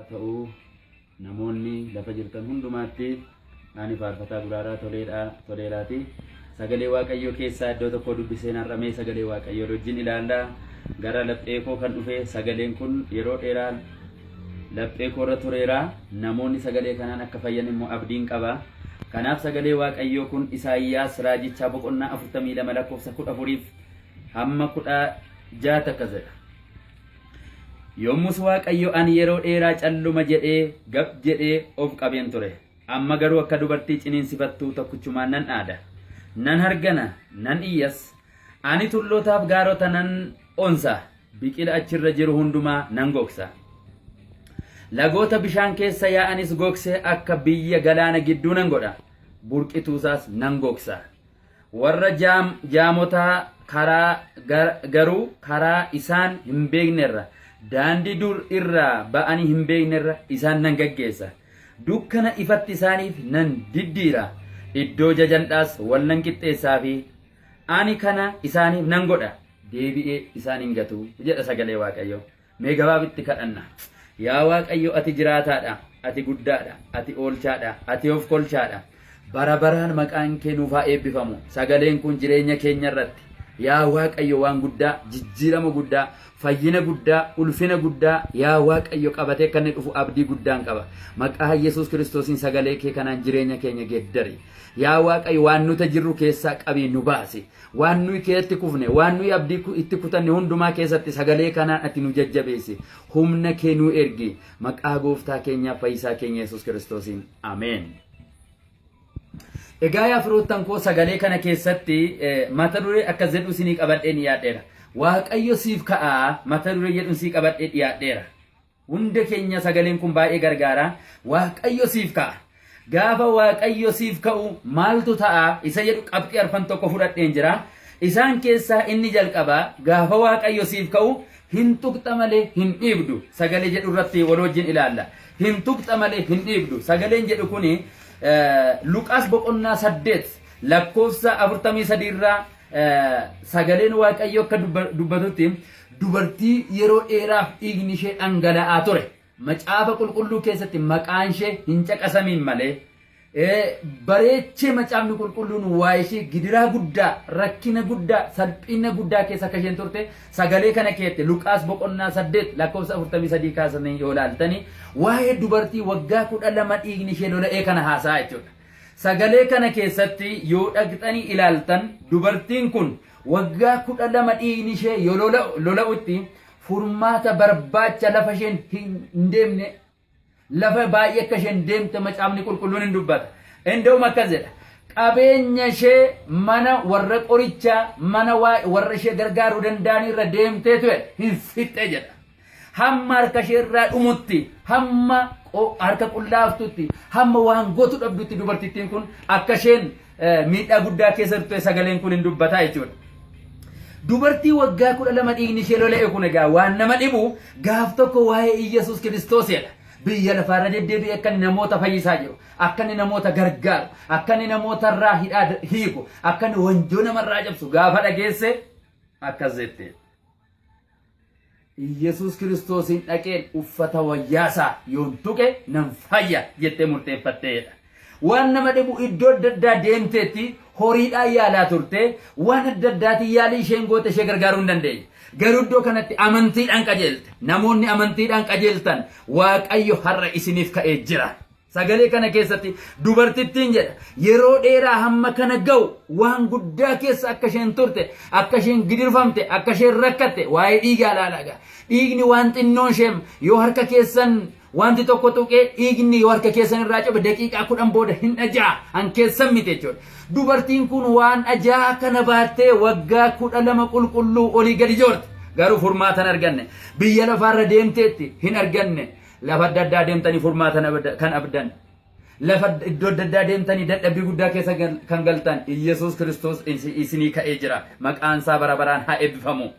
Haa ta'u namoonni lafa jirtan hundumaatti ani faarfataa Guraaraa Toleedha Toleeraati. Sagalee Waaqayyoo keessaa iddoo tokko dubbiseen har'amee sagalee Waaqayyoo wajjin ilaalla. Gara laphee koo kan dhufe sagaleen kun yeroo dheeraa laphee koorra tureera. Namoonni sagalee kanaan akka fayyan immoo abdiin qaba. Kanaaf sagalee Waaqayyoo kun Isaayyaas raajichaa boqonnaa 42 lakkoofsa 14 hamma 16 akkas jedha. Yommus Waaqayyo ani yeroo dheeraa calluma jedhee gab jedhee of qabeen ture. Amma garuu akka dubartii ciniinsifattuu tokkichumaan nan aada. Nan hargana, nan iyyas. Ani tullootaaf gaarota nan onsa, biqila achirra jiru hundumaa nan gogsa. Lagoota bishaan keessa yaa'anis gogsee akka biyya galaana gidduu nan godha. Burqituusaas nan gogsa. Warra jaamotaa karaa garuu karaa isaan hin beeknerra, daandii dur irraa ba'anii hin beeknerra isaan nan gaggeessa. Dukkana ifatti isaaniif nan diddiira, iddoo jajal'aas wal nan qixxeessaafi. Ani kana isaaniif nan godha, deebi'ee isaan hin gatu jedha sagalee Waaqayyoo. Mee gabaabitti kadhanna. Yaa Waaqayyo ati jiraataadha, ati guddaadha, ati oolchaadha, ati of kolchaadha. Bara baraan maqaan kee nuuf haa eebbifamu. Sagaleen kun jireenya keenya irratti yaa Waaqayyo waan guddaa, jijjiirama guddaa, fayyina guddaa, ulfina guddaa yaa Waaqayyo qabatee akka inni dhufu abdii guddaan qaba. Maqaa Yesuus Kiristoosiin sagalee kee kanaan jireenya keenya geeddari. Yaa Waaqayyo waan nuti jirru keessaa qabii nu baasi. Waan nuyi keessatti kufne, waan nuyi abdii itti kutanne hundumaa keessatti sagalee kanaan ati nu jajjabeessi. Humna kee nu ergi. Maqaa gooftaa keenyaa fayyisaa keenya Yesuus Kiristoosiin. Ameen. Egaa yaa firoottan koo sagalee kana keessatti mata duree akkas jedhu isinii qabadhee dhiyaadheera. Waaqayyo siif ka'aa mata duree jedhu isinii qabadhee dhiyaadheera. Hunda keenya sagaleen kun baay'ee gargaara. Waaqayyo siif ka'a. Gaafa Waaqayyo siif ka'u maaltu ta'a isa jedhu qabxii arfan tokko fudhadheen jira. Isaan keessaa inni jalqabaa gaafa Waaqayyo siif ka'u hin tuqxa malee hin dhiibdu sagalee jedhu irratti wal wajjin ilaalla. Hin tuqxa malee hin dhiibdu sagaleen jedhu kuni Luqaas boqonnaa 8 lakkoofsa 43 irraa sagaleen Waaqayyo akka dubbatutti dubartii yeroo dheeraaf dhiigni ishee dhangala'aa ture. Macaafa qulqulluu keessatti maqaan ishee hin caqasamiin malee bareechee macaafni qulqulluun waa'ee ishee gidiraa guddaa, rakkina guddaa, salphina guddaa keessa akka isheen turte sagalee kana keette Luqaas boqonnaa 8 lakkoofsa 43 kaasanii yoo ilaaltanii waa'ee dubartii waggaa 12 dhiigni ishee lola'ee kana haasa'a jechuudha. Sagalee kana keessatti yoo dhaqxanii ilaaltan dubartiin kun waggaa 12 dhiigni ishee yoo lola'utti furmaata barbaacha lafa isheen hin deemne lafa baay'ee akka isheen deemte macaafni qulqulluun hin dubbata. Inda'um akkas jedha. Qabeenya ishee mana warra qorichaa mana warra ishee gargaaruu danda'an irra deemteetu hin fixxe jedha. Hamma harka ishee irraa dhumutti, hamma harka qullaaftutti, hamma waan gootu dhabdutti dubartittiin kun akka isheen miidhaa guddaa keessa turte sagaleen kun hin dubbataa jechuudha. Dubartii waggaa 12 dhiigni ishee lola'e kun egaa waan nama dhibu gaaf tokko waa'ee Iyyasuus Kiristoos jedha. Biyya lafaarra deddeebi'ee akka inni namoota fayyisaa jiru, akka inni namoota gargaaru, akka inni namoota irraa hidhaa hiiku, akka inni wanjoo namarraa cabsu gaafa dhageesse akkas jette. Iyyasuus Kiristoosiin dhaqeen uffata wayyaasaa yoon tuqe nan fayya jettee murteeffatteedha. Waan nama dhibu iddoo adda addaa deemteetti horiidhaan yaalaa turte waan adda addaatiin yaalii isheen goote ishee gargaaruu hin dandeenye. Garuu iddoo kanatti amantiidhaan qajeelte. Namoonni amantiidhaan qajeeltan Waaqayyo har'a isiniif ka'ee jira. Sagalee kana keessatti dubartittiin jedha yeroo dheeraa hamma kana ga'u waan guddaa keessa akka isheen turte, akka isheen gidirfamte, akka isheen rakkatte waa'ee dhiigaa ilaalaa gaa. Dhiigni waan xinnoon isheen yoo harka keessan wanti tokko tuqee dhiigni yoo harka keessan irraa cabe daqiiqaa 10 booda hin dhajaa han keessan miti jechuudha. Dubartiin kun waan ajaa kana baattee waggaa 12 qulqulluu olii gadi joorte. Garuu furmaata hin arganne. Biyya lafaarra deemteetti hin arganne. Lafa adda addaa deemtanii furmaata kan abdan. Lafa iddoo adda addaa deemtanii dadhabbii guddaa keessa kan galtan Iyyasuus Kiristoos isinii ka'ee jira. Maqaan isaa bara baraan haa eebbifamu.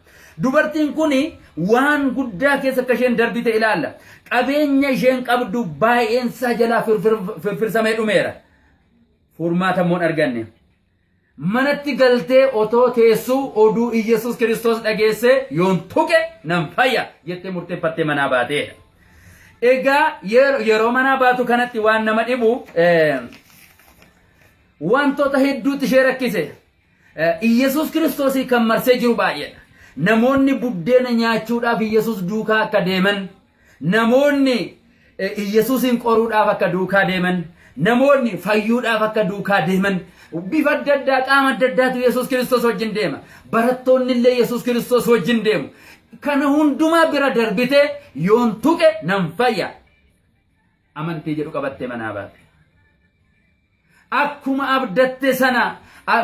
Dubartiin kun waan guddaa keessa akka isheen darbite ilaalla. Qabeenya isheen qabdu baay'een isaa jalaa firfirsamee dhumeera. Furmaata immoo hin arganne. Manatti galtee otoo teessuu oduu Iyyasuus Kiristoos dhageessee yoon tuqe nan fayya jettee murteeffattee manaa baateedha. Egaa yeroo manaa baatu kanatti waan nama dhibu wantoota hedduutti ishee rakkise. Iyyasuus Kiristoosii kan marsee jiru baay'eedha. Namoonni buddeena nyaachuudhaaf Iyyasuus duukaa akka deeman, namoonni Iyyasuusiin qoruudhaaf akka duukaa deeman, namoonni fayyuudhaaf akka duukaa deeman, bifa adda addaa qaama adda addaatu Yesuus Kiristoos wajjin deema. Barattoonni illee Yesuus Kiristoos wajjin deemu. Kana hundumaa bira darbitee yoon tuqe nan fayya. Amantii jedhu qabattee manaa baate. Akkuma abdatte sana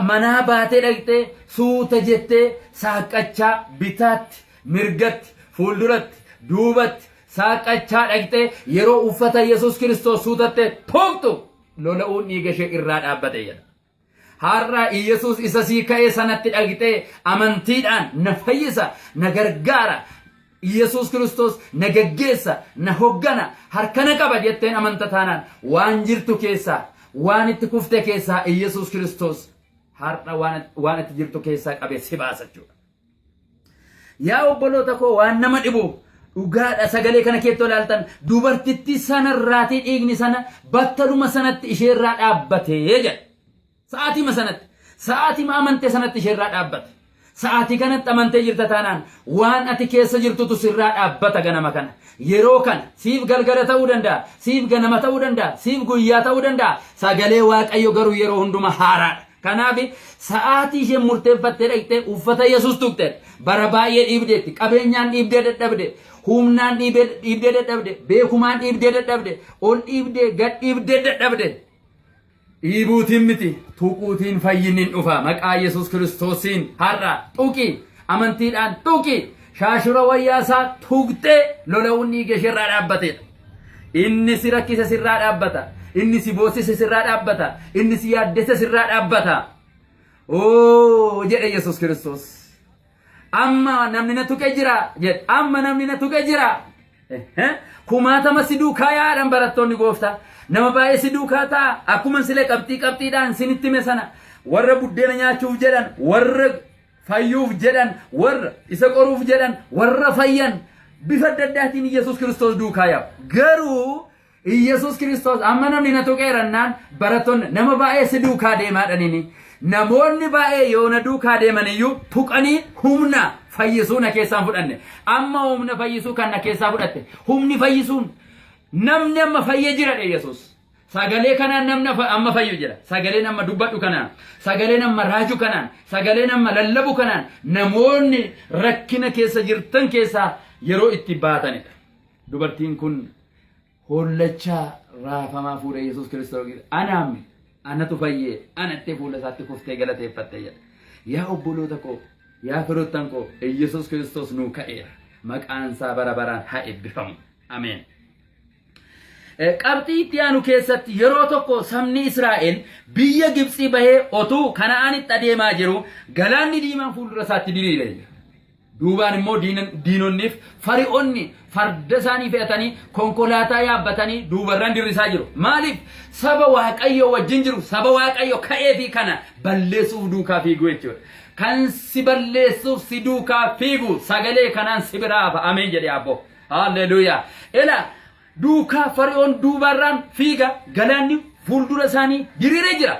manaa baatee dhaqxee suuta jettee saaqqachaa bitaatti, mirgatti, fuulduratti, duubatti saaqqachaa dhaqxee yeroo uffata Yesuus Kiristoos suutattee tuqxu lola'uun dhiiga ishee irraa dhaabbate jedha. Har'a Iyyasuus isa sii ka'ee sanatti dhaqxee amantiidhaan na fayyisa, na gargaara, Iyyasuus Kiristoos na gaggeessa, na hoggana, harka na qaba jetteen amanta taanaan waan jirtu keessaa, waan itti kufte keessaa Iyyasuus Kiristoos har'a waan itti jirtu keessaa qabee si baasa jechuudha. Yaa obboloota koo waan nama dhibu dhugaadha sagalee kana keettoo ilaaltan dubartittii sanarraatii dhiigni sana battaluma sanatti isheerraa dhaabbatee jedha. Sa'aatiima sanatti, sa'aatiima amante sanatti isheerraa dhaabbate. Sa'aatii kanatti amantee jirta taanaan waan ati keessa jirtutu sirraa dhaabbata ganama kana. Yeroo kana siif galgala ta'uu danda'a, siif ganama ta'uu danda'a, siif guyyaa ta'uu danda'a. Sagalee Waaqayyo garuu yeroo hunduma haaraadha. Kanaaf sa'aatii isheen murteeffattee dhaqxee uffata Yesuus tuqxe bara baay'ee dhiibdeetti, qabeenyaan dhiibdee dadhabde, humnaan dhiibdee dadhabde, beekumaan dhiibdee dadhabde, ol dhiibdee gad dhiibdee dadhabde. Dhiibuutiin miti, tuquutiin fayyinni hin dhufa. Maqaa Yesuus Kiristoosiin har'a tuqi, amantiidhaan tuqi. Shaashura wayyaa isaa tuqxee lola'uun dhiiga isheerraa dhaabbateedha. Inni si rakkise sirraa dhaabbata. Inni si boossise sirraa dhaabbata. Inni si yaaddesse sirraa dhaabbata. Oo jedhe Yesuus Kiristoos. Amma namni na tuqe jira jedhe. Amma namni na tuqe jira. Kumaatama si duukaa yaa'an barattoonni gooftaa. Nama baay'ee si duukaa ta'a. Akkuma silee qabxii qabxiidhaan sinitti hime sana warra buddeena nyaachuuf jedhan, warra fayyuuf jedhan, warra isa qoruuf jedhan, warra fayyan bifa adda addaatiin Yesuus Kiristoos duukaa yaa'u. Garuu Iyyasuus Kiristoos amma namni na tuqeerannaan barattoonni nama baay'ee si duukaa deemaadhaniini. Namoonni baay'ee yoo na duukaa deeman iyyuu tuqanii humna fayyisuu na keessaa hin fudhanne. Amma humna fayyisuu kan na keessaa fudhatte. Humni fayyisuun namni amma fayyee jira dhe Yesuus. Sagalee kanaan namni amma fayyu jira. Sagaleen amma dubbadhu kanaan, sagaleen amma raaju kanaan, sagaleen amma lallabu kanaan namoonni rakkina keessa jirtan keessaa yeroo itti baatanidha. Dubartiin kun hollachaa raafamaa fuula Yesuus Kiristoos anaam anatu fayyee anattee fuula isaatti kuftee galateeffatte jedha. Yaa obboloota koo, yaa firoottan koo, Yesuus Kiristoos nuu ka'eera. Maqaan isaa bara baraan haa eebbifamu. Ameen. Qabxii itti aanu keessatti yeroo tokko sabni Israa'el biyya Gibxii bahee otuu Kana'aanitti adeemaa jiru galaanni diimaan fuuldura isaatti diriiree jira. Duubaan immoo diinonniif fari'onni farda isaanii fe'atanii konkolaataa yaabbatanii duubarraan dirrisaa jiru. Maaliif? Saba Waaqayyoo wajjin jiru, saba Waaqayyo ka'eefii kana balleessuuf duukaa fiigu jechuudha. Kan si balleessuuf si duukaa fiigu sagalee kanaan si biraa hafa. Ameen jedhe abboo. Haalleluuyaa. Ela duukaa fari'oon duubarraan fiiga galaanni fuuldura isaanii diriiree jira.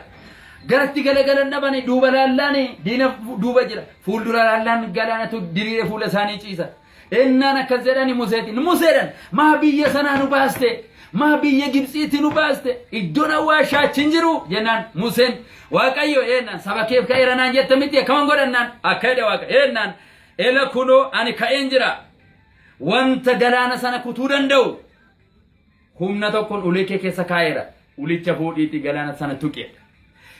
Garatti galagalan dhabani duuba laallaan diina duuba jira. Fuuldura laallaan galaanatu diriiree fuula isaanii ciisa. Ennaan akkas jedhani Museetiin. Museedhan maa biyya sanaa nu baaste? Maa biyya Gibxiitti nu baaste? Iddoon awwaashaa achi hin jiru jennaan Museen Waaqayyo ennaan saba keef ka'eera naan jette miti akkaman godhannaan akka jedhe Waaqa ennaan ela kunoo ani ka'een jira. Wanta galaana sana kutuu danda'u humna tokkoon ulee kee keessa kaa'eera. Ulicha fuudhiitii galaana sana tuqi jedha.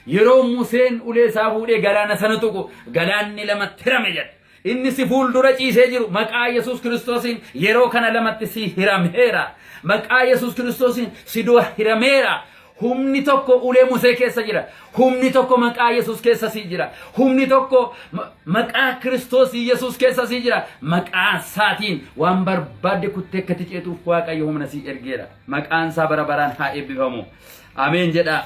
Yeroo Museen ulee isaa fuudhee galaana sana tuqu galaanni lamatti hirame jedha. Inni si fuuldura ciisee jiru maqaa Yesuus Kiristoosiin yeroo kana lamatti si hirameera. Maqaa Yesuus Kiristoosiin si dura hirameera. Humni tokko ulee Musee keessa jira. Humni tokko maqaa Yesuus keessa sii jira. Humni tokko maqaa Kiristoos Yesuus keessa sii jira. Maqaa isaatiin waan barbaadde kuttee akka ceetuuf Waaqayyo humna sii ergeera. Maqaan isaa bara baraan haa eebbifamu. Ameen jedhaa.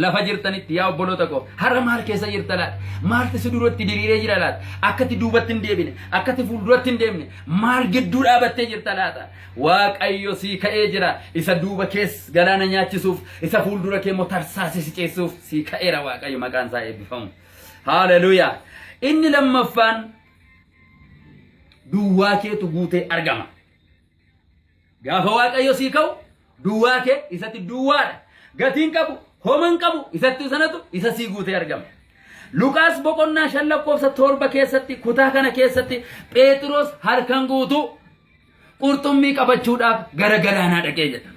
Lafa jirtanitti yaa obboloota koo har'a maal keessa jirta laata? Maaltu si duratti diriiree jira laata? Akkati duubatti hin deebine, akkati fuulduratti hin deemne, maal gidduu dhaabattee jirta laata? Waaqayyo sii ka'ee jira. Isa duuba kees galaana nyaachisuuf, isa fuuldura kee immoo tarsaasee si ceessuuf sii ka'eera Waaqayyo maqaan isaa eebbifamu. Haaleluuyaa. Inni lammaffaan duwwaa keetu guutee argama. Gaafa Waaqayyo sii ka'u duwwaa kee isatti duwwaadha. Gatiin qabu homa hin qabu isatti sanatu isa sii guutee argama. Luqaas boqonnaa 5 lakkoofsa 7 keessatti kutaa kana keessatti Pheexiroos harkan guutuu qurxummii qabachuudhaaf gara galaanaa dhaqee jedha.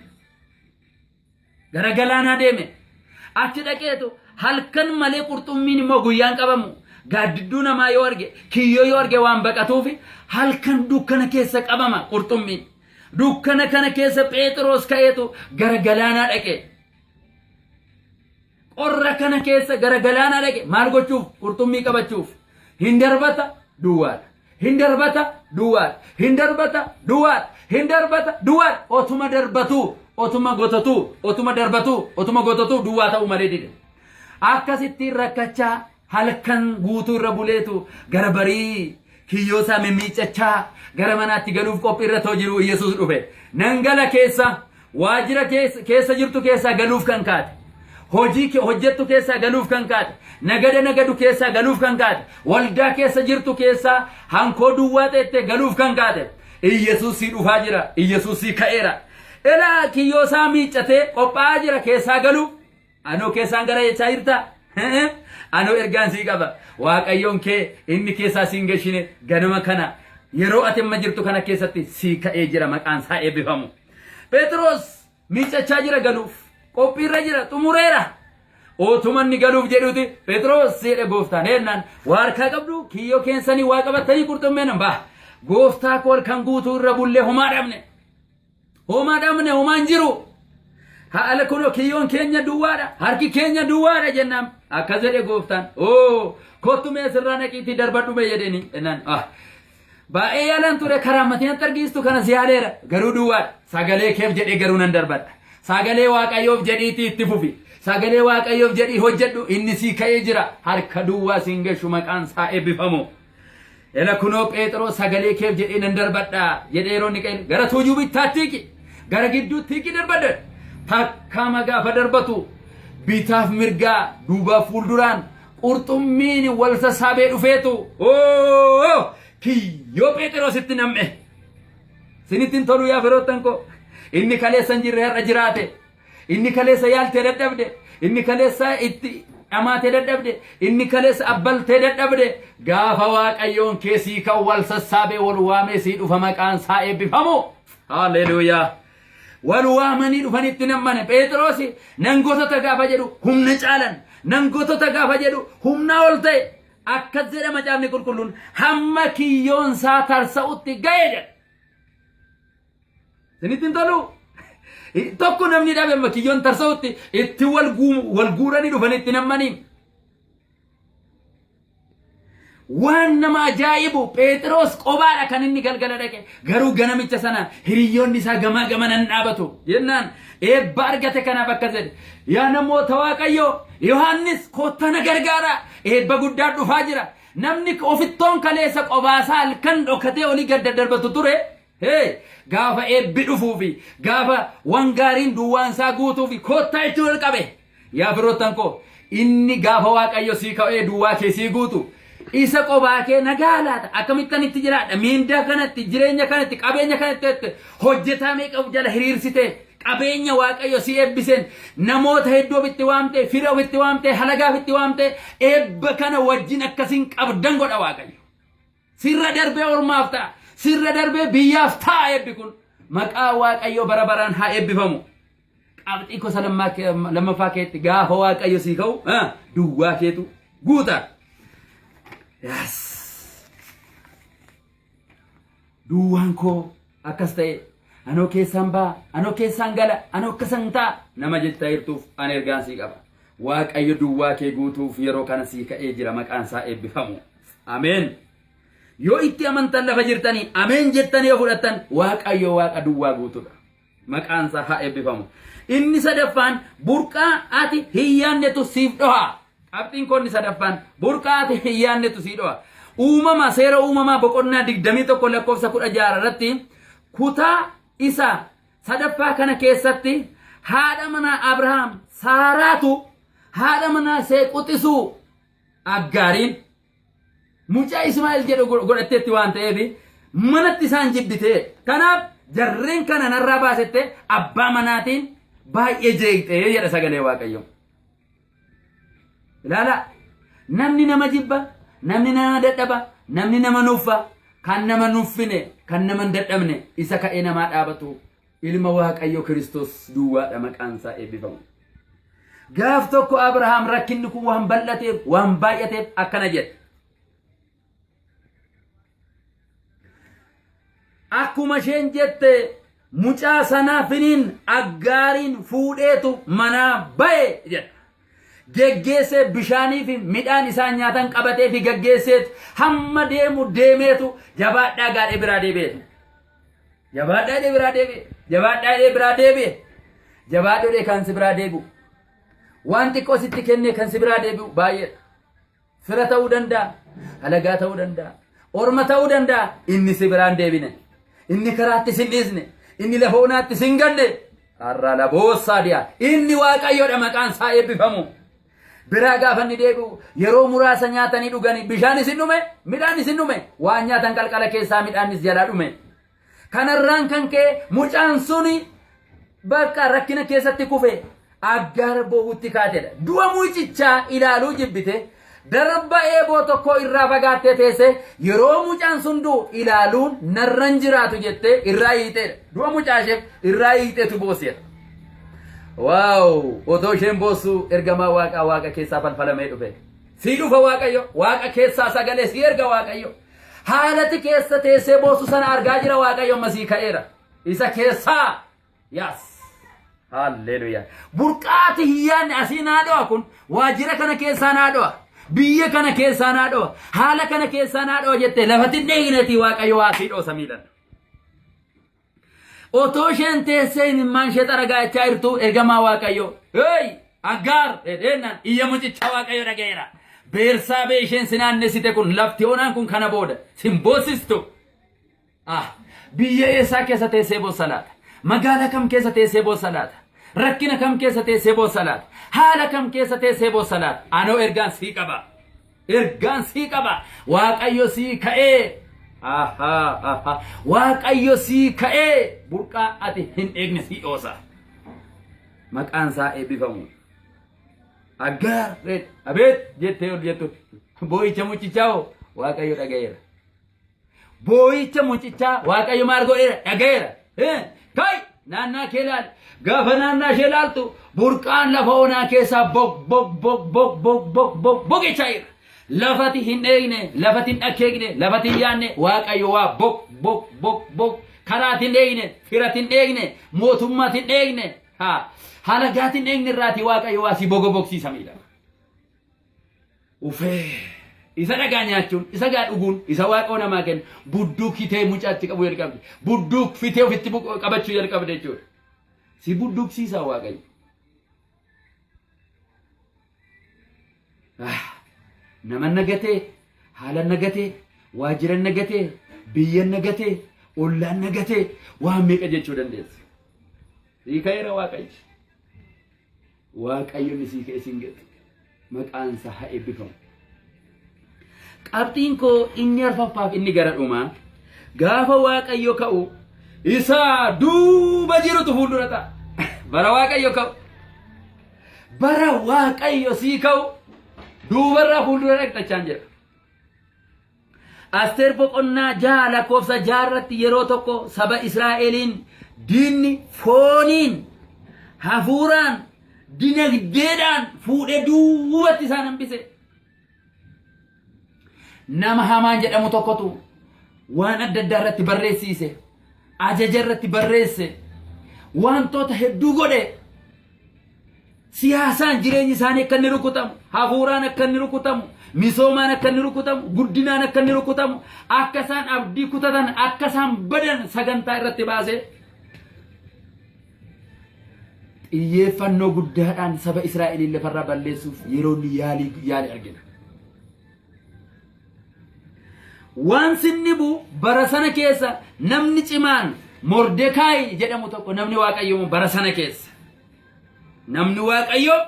Gara galaanaa deeme. Achi dhaqeetu halkan malee qurxummiin immoo guyyaan qabamu. Gaaddidduu namaa yoo arge, kiyyoo yoo arge waan baqatuufi halkan dukkana keessa qabama qurxummiin. Dukkana kana keessa Pheexiroos ka'eetu gara galaanaa dhaqe. Qorra kana keessa gara galaanaa dhaqe maal gochuuf? Qurxummii qabachuuf. Hin darbata duwwaadha. Hin darbata duwwaadha. Hin darbata duwwaadha. Hin darbata duwwaadha. Otuma darbatuu, otuma gototuu, otuma darbatuu, otuma gototuu duwwaa ta'uu malee dide. Akkasittiin rakkachaa halkan guutuu irra buleetu gara barii kiyyoo isaa mimmiiccachaa gara manaatti galuuf qophii irra too jiru Yesuus dhufe. Nan gala keessa Waajjira keessa jirtu keessaa galuuf kan kaate. Hojii hojjettu keessaa galuuf kan kaate. Nagada nagadu keessaa galuuf kan kaate. Waldaa keessa jirtu keessaa hankoo duwwaa teettee galuuf kan kaate. Iyyasuus sii dhufaa jira. Iyyasuus sii ka'eera. Elaa kiyyoo isaa miiccatee qophaa'aa jira keessaa galuuf. Anoo keessaan gara jechaa jirtaa? Anoo ergaan sii qaba. Waaqayyoon kee inni keessaa siin gashine ganama kana yeroo ati amma jirtu kana keessatti sii ka'ee jira maqaan isaa eebbifamu. Phexros miiccachaa jira galuuf. Qophiirra jira xumureera. Otuma inni galuuf jedhuuti Phexros jedhe gooftaan ennaan waa harkaa qabdu kiyyoo keessanii waa qabattanii qurxummeen ba'a. Gooftaa koo halkan guutuu irra bullee homaa dhabne. Homaa dhabne homaa hin jiru. Haala kunoo kiyyoon keenya duwwaadha. Harki keenya duwwaadha jennaan. Akkas jedhe gooftaan. Oo kottu mee asirraa naqiitii darbadhu mee jedheeni jennaan. Ah. Baay'ee yaalaan ture karaa matii natti argiistu kana si yaaleera. Garuu duwwaadha. Sagalee keef jedhee garuu nan darbadha. Sagalee Waaqayyoof jedhiitii itti fufi. Sagalee Waaqayyoof jedhii hojjedhu inni sii ka'ee jira. Harka duwwaa siin gashu maqaan isaa eebbifamu. Ela kunoo Pheexiroos sagalee keef jedhee nan darbadha jedhee yeroo inni qeele gara tuujuu bittaatti hiiki gara gidduutti hiiki darbadha. Takkaama gaafa darbatu bitaaf mirgaa duubaaf fuulduraan qurxummiin wal sassaabee dhufeetu oo kiyyoo Pheexiroositti nam'e. Sinitti hin tolu yaa firoottan koo. Inni kaleessa hin jirre har'a jiraate. Inni kaleessa yaaltee dadhabde, inni kaleessa itti dhamaatee dadhabde, inni kaleessa abbaltee dadhabde, gaafa Waaqayyoon kee sii ka'u wal sassaabee wal waamee sii dhufa maqaan isaa eebbifamu. Haalleluuyaa. Wal waamanii dhufanitti nammane Phexrosi nan gotota gaafa jedhu humna caalan, nan gotota gaafa jedhu humnaa ol ta'e akkas jedha macaafni qulqulluun hamma kiyyoon isaa tarsa'utti ga'e jedha. Isinitti hin toluu? Tokko namni dhabe amma kiyyoon tarsa'utti itti wal wal guuranii dhufanii itti nammanii. Waan nama ajaa'ibu Pheexiroos qobaadha kan inni galgala dhaqe. Garuu ganamicha sana hiriyyoonni isaa gamaa gamanan dhaabatu. Jennaan eebba argate kanaaf akkas jedhe. Yaa namoota Waaqayyoo Yohaannis kottaa na gargaara. Eebba guddaa dhufaa jira. Namni ofittoon kaleessa qobaasaa halkan dhokatee olii gad daddarbatu ture. Hee! Gaafa eebbi dhufuu fi gaafa wan gaariin duwwaan isaa guutuu fi koottaa jechuu jalqabe. Yaa firoottan koo, inni gaafa Waaqayyo sii ka'ee duwwaa kee sii guutu, isa qobaa kee nagaa laata, akkamittan itti jiraadha, miindaa kanatti, jireenya kanatti, qabeenya kanatti jette, hojjetaa meeqa of jala hiriirsitee, qabeenya Waaqayyo si eebbiseen, namoota hedduu ofitti waamtee, fira ofitti waamtee, halagaa ofitti waamtee, eebba kana wajjin akkasiin qabdan godha Waaqayyo. Sirra darbee ormaaf ta'a. Sirra darbee biyyaaf ta'a eebbi kun. Maqaa Waaqayyoo bara baraan haa eebbifamu. Qabxii gosa lammaffaa keetti gaafa Waaqayyo sii ka'u duwwaa keetu guuta. Yes. Duwwaan koo akkas ta'e anoo keessaan ba'a anoo keessaan gala anoo akkasan ta'a nama jechaa jirtuuf ani ergaan sii qaba. Waaqayyo duwwaa kee guutuuf yeroo kana sii ka'ee jira maqaan isaa eebbifamu. Ameen. Yoo itti amantan lafa jirtanii ameen jettanii yoo fudhattan Waaqayyo Waaqa duwwaa guutuudha. Maqaan isaa haa eebbifamu. Inni sadaffaan burqaa ati hin yaadnetu siif dhoha. Qabxiin koo inni sadaffaan burqaa ati hin yaadnetu sii dhoha. Uumama seera uumamaa boqonnaa 21 lakkoofsa 16 irratti kutaa isa sadaffaa kana keessatti haadha manaa Abrahaam Saaraatu haadha manaa ishee quxisuu Aggaariin mucaa Ismaa'eel jedhu godhatteetti waan ta'eef manatti isaan jibbitee kanaaf jarreen kana narraa baasette abbaa manaatiin baay'ee jeeqxee jedha sagalee Waaqayyoo. Ilaalaa namni nama jibba, namni nama dadhaba, namni nama nuffa, kan nama nuffine, kan nama hin dadhabne isa ka'ee namaa dhaabatu ilma Waaqayyo Kiristoos duwwaadha maqaan isaa eebbifamu. Gaaf tokko Abrahaam rakkinni kun waan bal'ateef waan baay'ateef akkana jedhe. Akkuma isheen jette mucaa sanaa finiin aggaariin fuudheetu manaa ba'e jedha. Geggeessee bishaanii fi midhaan isaan nyaatan qabatee fi gaggeesseetu hamma deemu deemeetu jabaadhaa gaadhee biraa deebi'e. Jabaadhaa jedhee biraa deebi'e. Jabaadhaa jedhee biraa deebi'e. Jabaadhu jedhee kan si biraa deebi'u. Waan xiqqoo sitti kennee kan si biraa deebi'u baay'eedha. Fira ta'uu danda'a, halagaa ta'uu danda'a, orma ta'uu danda'a. Inni si biraan deebine. Inni karaatti sin dhiisne. Inni lafa onaatti sin ganne. Har'a laboossaa di'a. Inni Waaqayyoodha maqaan isaa eebbifamu. Biraa gaafa inni deebi'u yeroo muraasa nyaatanii dhuganii bishaan isin dhume midhaan isin dhume waan nyaatan qalqala keessaa midhaanis jalaa dhume. Kanarraan kan ka'e mucaan suni bakka rakkina keessatti kufe Aggaar boo'utti kaatedha. Du'a mucichaa ilaaluu jibbite darba eeboo tokko irraa fagaattee teesse yeroo mucaan sun du'u ilaaluun narran jiraatu jettee irraa hiixeedha. Du'a mucaa isheef irraa hiixeetu boosseedha. Waaw! Otoo isheen boossu ergamaa waaqaa waaqa keessaa falfalamee dhufe. Sii dhufa Waaqayyo, waaqa keessaa sagalee sii erga Waaqayyo. Haalati keessa teessee boossu sana argaa jira Waaqayyo amma sii ka'eera. Isa keessaa yaas. Haalleluuyaa. Burqaati hin yaadne asii naa dho'a kun waajjira kana keessaa naa dho'a. Biyya kana keessaa naa dho'a. Haala kana keessaa naa dho'a jettee lafatti hin dheeyineetii Waaqayyo waa sii dhoosa miilan. Otoo isheen teessee imimmaan ishee xaragaa jechaa jirtu ergamaa Waaqayyoo. Hey! Aggaar! Jedheennan iyya mucichaa Waaqayyo dhaga'eera. Beersaabee isheen si naannessite kun lafti onaan kun kana booda sin boossistu. Ah! Biyya eessaa keessa teessee boossa laata? Magaalaa kam keessa teessee boossa laata? Rakkina kam keessa teessee boossa laata? Haala kam keessa teessee boossa laata? Anoo ergaan sii qaba. Ergaan sii qaba. Waaqayyo sii ka'ee. Ahaa, ahaa. Waaqayyo sii ka'ee burqaa ati hin eegne sii dhoosa. Maqaan isaa eebbifamu. Aggaar abeet jettee ol jettu boo'icha mucichaa hoo Waaqayyo dhaga'eera. Boo'icha mucichaa Waaqayyo maal godheera dhaga'eera. Kai naannaa kee ilaali. Gaafa naannaa ishee ilaaltu burqaan lafa onaa keessaa bog bog bog bog bog bog bog bog jechaa jira. Lafati hin eegne, lafati hin dhakkeegne, lafati hin yaadne Waaqayyo waa bog bog bog bog karaati hin eegne, firati hin eegne, mootummaati hin eegne, haa halagaati hin eegne irraati Waaqayyo waa si bogo bogsiisa miidha. Ufee! Isa dhagaa nyaachuun, isa gaa dhuguun, isa waaqoo namaa kennu, budduuk hitee mucaatti qabuu jalqabde. Budduuk fitee ofitti qabachuu jalqabde jechuudha. Si budduuqsiisaa Waaqayyo. Ah, Nama nagatee, haala nagatee, waajjira nagatee, biyya nagatee, ollaan nagatee, waan meeqa jechuu dandeessa. Sii ka'eera Waaqayyo. Waaqayyo inni sii ka'e siin gate. Maqaan isaa haa eebbifamu. Qabxiin koo inni arfaffaaf inni gara dhumaa gaafa Waaqayyo ka'u isa duuba jirutu fuuldura ta'a. Bara Waaqayyo ka'u. Bara Waaqayyo sii ka'u duubarraa fuuldura dhaqxachaan jedha. Asteer boqonnaa 6 lakkoofsa 6 irratti yeroo tokko saba Israa'eliin diinni fooniin, hafuuraan, dinagdeedhaan fuudhee duubatti isaan hambise. Nama hamaan jedhamu tokkotu waan adda addaa irratti barreessiise, ajaja irratti barreesse, wantoota hedduu godhe. Siyaasaan jireenyi isaanii akka inni rukutamu, hafuuraan akka inni rukutamu, misoomaan akka inni rukutamu, guddinaan akka inni rukutamu, akka isaan abdii kutatan, akka isaan badan sagantaa irratti baasee. Xiyyeeffannoo guddaadhaan saba Israa'eliin lafarraa balleessuuf yeroo inni yaalii yaale argina. Waan sinnibu bara sana keessa namni cimaan Mordekaayi jedhamu tokko namni Waaqayyoo bara sana keessa. Namni Waaqayyoo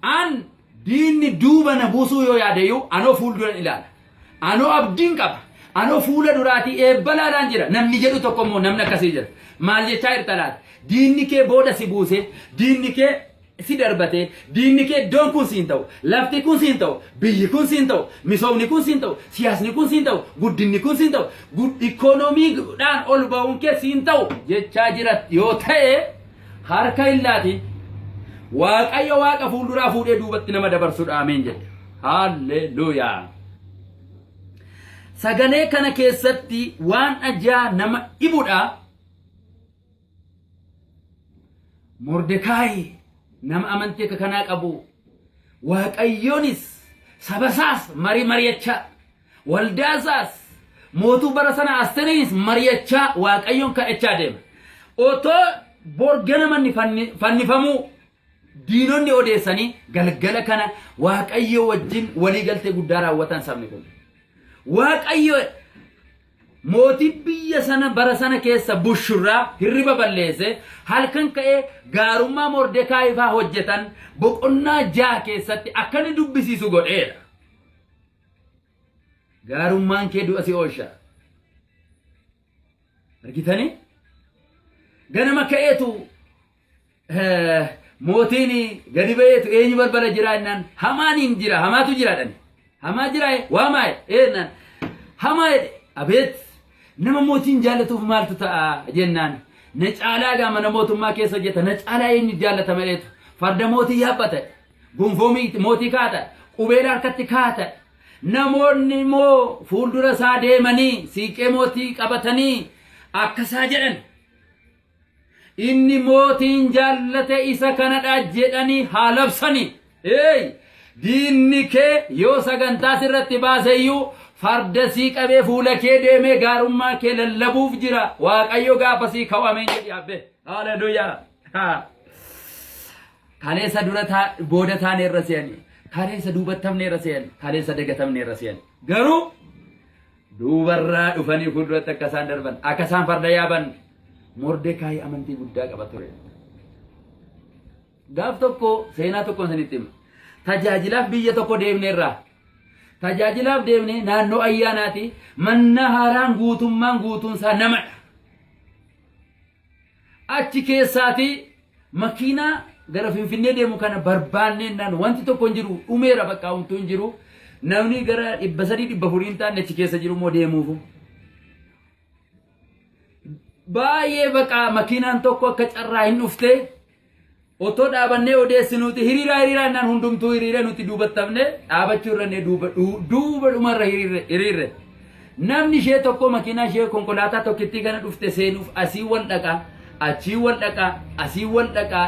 an diinni duuba na buusuu yoo yaadeyyuu anoo fuulduran ilaala. Anoo abdiin qaba. Anoo fuula duraatii eebba laalaan jira. Namni jedhu tokko immoo namni akkasii jira. Maal jechaa jirta laata? Diinni kee booda si buusee, diinni kee si darbatee, diinni kee iddoon kun siin ta'u, lafti kun siin ta'u, biyyi kun siin ta'u, misoomni kun siin ta'u, siyaasni kun siin ta'u, guddinni kun siin ta'u, ikoonomiidhaan ol ba'uun kee siin ta'u jechaa jira yoo ta'e harka hin laatiin. Waaqayyo waaqa fuulduraa fuudhee duubatti nama dabarsudha. Ameen jedhe. Haalleluuyaa. Sagalee kana keessatti waan ajaa nama dhibudha. Mordekaayi nama amantii akka kanaa qabu Waaqayyoonis sabasaas marii mari'achaa waldaasaas mootuu bara sana Asteriinis mari'achaa Waaqayyoon kadhachaa deema. Otoo bor ganamanni fannifamuu diinonni odeessanii galgala kana Waaqayyo wajjin walii galtee guddaa raawwatan sabni kun. Waaqayyo mootii biyya sana bara sana keessa bushurraa hirriba balleesse halkan ka'ee gaarummaa Mordekaayi faa hojjetan boqonnaa 6 keessatti akka inni dubbisiisu godheera. Gaarummaan kee du'a si oolcha. Argitanii? Ganama ka'eetu Mootiin gadi ba'eetu eenyu balbala jiraa jennaan hamaan hin jira hamaatu jira dhani. Hamaa jira waamaa jennaan hamaa jedhe abeet nama mootiin jaallatuuf maaltu ta'a jennaan na caalaa gaa mana mootummaa keessa hojjeta na caalaa eenyu jaallata maleetu farda mootii yaabbata gonfoo mootii kaata qubeela harkatti kaata namoonni immoo fuuldura isaa deemanii siiqee mootii qabatanii akkasaa jedhan Inni mootiin jaallate isa kanadha jedhanii haa labsani. Eey! Diinni kee yoo sagantaa sirratti baase iyyuu farda sii qabee fuula kee deemee gaarummaa kee lallabuuf jira. Waaqayyo gaafa sii ka'u ameen jedhi abbee. Haleluuyaa. Kaleessa dura booda taane irra se'ani. Kaleessa duubattamne irra se'ani. Kaleessa dagatamne irra se'ani. Garuu Duubarraa dhufanii fuulduratti akka isaan darban, akka isaan farda yaaban Mordekaayi amantii guddaa qaba ture. Gaaf tokko seenaa tokkoon isinitti hima. Tajaajilaaf biyya tokko deemneerra. Tajaajilaaf deemnee naannoo ayyaanaati. Manna haaraan guutummaan guutuun isaa namadha. Achi keessaatii makiinaa gara Finfinnee deemu kana barbaanneennaan wanti tokko hin jiru dhumeera bakka homtuu hin jiru. Namni gara 300 400 hin taane achi keessa jiru immoo deemuufu. Baay'ee baqa makiinaan tokko akka carraa hin dhufte otoo dhaabannee odeessinuuti hiriiraa hiriiraa jennaan hundumtuu hiriiree nuti duubattafne dhaabachuu irra duuba duuba dhumarra hiriirre hiriirre. Namni ishee tokko makiinaa ishee konkolaataa tokkittii kana dhufte seenuuf asii wal dhaqa achii wal dhaqa asii wal dhaqa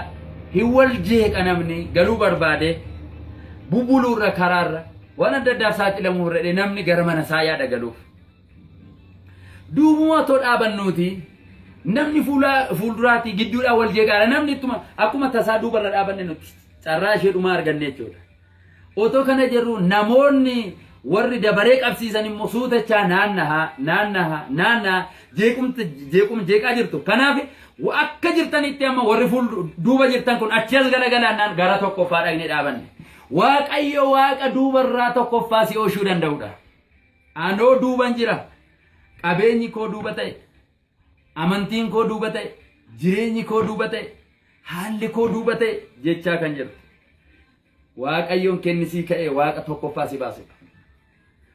hin wal jeeqa namni galuu barbaade bubuluurra karaarra waan adda addaaf saaxilamuu irra namni gara mana isaa yaada galuuf. Duubuma otoo dhaabannuuti namni fuula fuulduraatii gidduudhaan wal jeeqaadha. Namni ittuma akkuma tasaa duubarra dhaabanne nuti carraa ishee dhumaa arganne jechuudha. Otoo kana jirru namoonni warri dabaree qabsiisan immoo suutachaa naannahaa naannahaa naannahaa jeequmta jeequm jeeqaa jirtu. Kanaaf akka jirtanitti amma warri fuul duuba jirtan kun achi as garagalaan gara tokkoffaa dhaqnee dhaabanne. Waaqayyo waaqa duubarraa tokkoffaa si oolchuu danda'udha. Anoo duuban jira. Qabeenyi koo duuba ta'e. Amantiin koo duuba ta'e. Jireenyi koo duuba ta'e. Haalli koo duuba ta'e jechaa kan jirtu. Waaqayyoon kennisii ka'ee waaqa tokkoffaa si baasudha.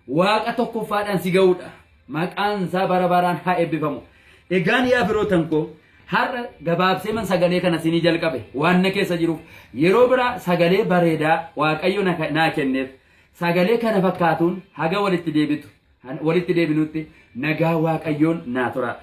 Waaqa tokkoffaadhaan si ga'uudha. Maqaan isaa bara baraan haa eebbifamu. Egaan yaa firootan koo har'a gabaabsee man sagalee kana sinii jalqabe waan na keessa jiruuf yeroo biraa sagalee bareedaa Waaqayyo naa kenneef Sagalee kana fakkaatuun haga walitti deebitu walitti deebinutti nagaa Waaqayyoon naa turaa.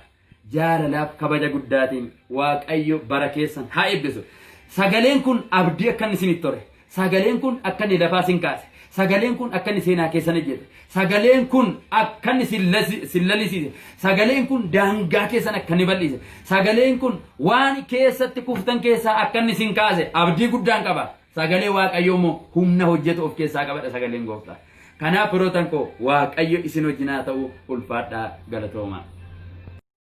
Jaalalaaf kabaja guddaatiin Waaqayyo bara keessan haa eebbisu. Sagaleen kun abdii akka inni isinitti tore. Sagaleen kun akka inni lafaa isin kaase. Sagaleen kun akka inni seenaa keessan hojjete. Sagaleen kun akka inni sin lalisiise. Sagaleen kun daangaa keessan akka inni bal'ise. Sagaleen kun waan keessatti kuftan keessaa akka inni sin kaase abdii guddaan qaba. Sagalee Waaqayyoo immoo humna hojjetu of keessaa qabadha sagaleen gooftaa. Kanaaf firootan koo Waaqayyo isin wajjin haa ta'u ulfaadhaa galatoomaa.